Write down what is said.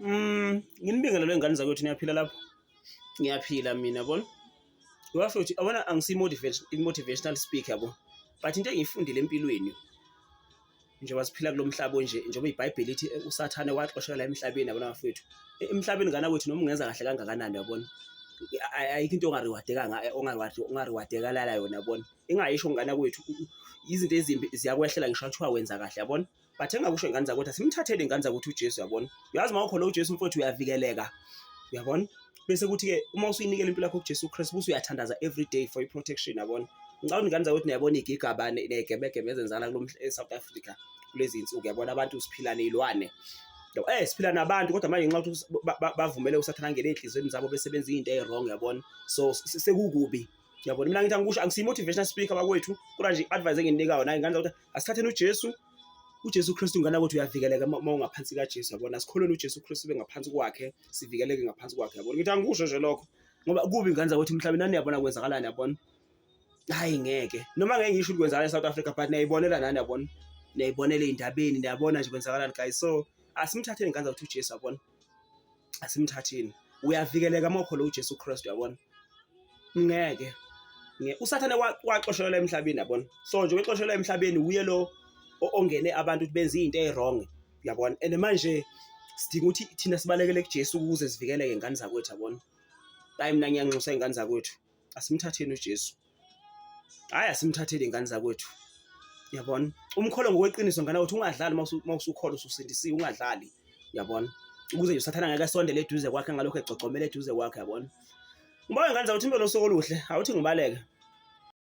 Nginibingelele ngane zakwethu, niyaphila lapho? Ngiyaphila mina yabona. Bafethu yabona angisiyi-motivational speaker yabo, but into engiyifundile empilweni njengoba siphila kulo mhlaba onje, njengoba iBhayibheli lithi uSathane waxoshelwa la emhlabeni yabona bafethu. Emhlabeni ngane yakwethu noma ungenza kahle kangakanani uyabona, ayikho into ongariwadeka ngayo, ongariwadekalala yona yabona. Engingayisho ngane yakwethu, izinto ezimbi ziyakwehlela ngisho kuthiwa wenza kahle yabona. But engakusho ingane zakwethu, asimthathele ingane zakwethu uJesu yabona. Uyazi uma ukhona uJesu mfowethu uyavikeleka. Uyabona? Bese kuthi-ke uma usuyinikela impilo yakho kuJesu Kristu bese uyathandaza every day for i-protection yabona. Ngicabanga ingane zakwethu niyabona iy'gigaba ney'gebegebe ezenzakala kulo e-South Africa kulezi iy'nsuku yabona, abantu siphila ney'lwane. Siphila nabantu kodwa manje ngenxa yokuthi bavumele uSathane angene ey'nhliziyweni zabo bese benza iy'nto ey'wrong yabona. So sekukubi. Yabona mina ngithi angikusho, angisiyi motivational speaker bakwethu, kodwa nje i-advice enginikayo nayo ingane zakwethu, asithatheni uJesu. UJesu Kristu ngane yakwethu uyavikeleka uma ungaphansi kaJesu yabona. Asikholweni uJesu Kristu sibe ngaphansi kwakhe, sivikeleke ngaphansi kwakhe yabona. Ngithi angikusho nje lokho ngoba kubi ngane zakwethu emhlabeni, nani niyabona kwenzakalani yabona. Hayi ngeke noma ngeke ngisho ukuthi kwenzakala e-South Africa, but niyayibonela nani yabona, niyayibonela ey'ndabeni, niyabona nje kwenzakalani guys. So asimthatheni ngane zakwethu uJesu yabona, asimthatheni, uyavikeleka uma ukholwa uJesu Kristu yabona. Ngeke uSathane waxoshelwa emhlabeni yabona. So nje wexoshelwa emhlabeni uye lo ongene abantu ukuthi benze izinto eziwrong yabona. And manje sidinga ukuthi thina sibalekele kuJesu ukuze sivikeleke ngane zakwethu yabona. Hayi mina ngiyanxusa ingane zakwethu, asimthatheni uJesu. Hayi asimthatheni ingane zakwethu yabona. Umkholo ngokweqiniso ngane ukuthi ungadlali uma usukholwa ususindisiwe, ungadlali yabona, ukuze nje uSathane angeke asondele eduze kwakhe ngalokho egcogcomela eduze kwakhe yabona. Ngibonge ngane zakwethu, impilo nosuku oluhle, awuthi ngibaleke.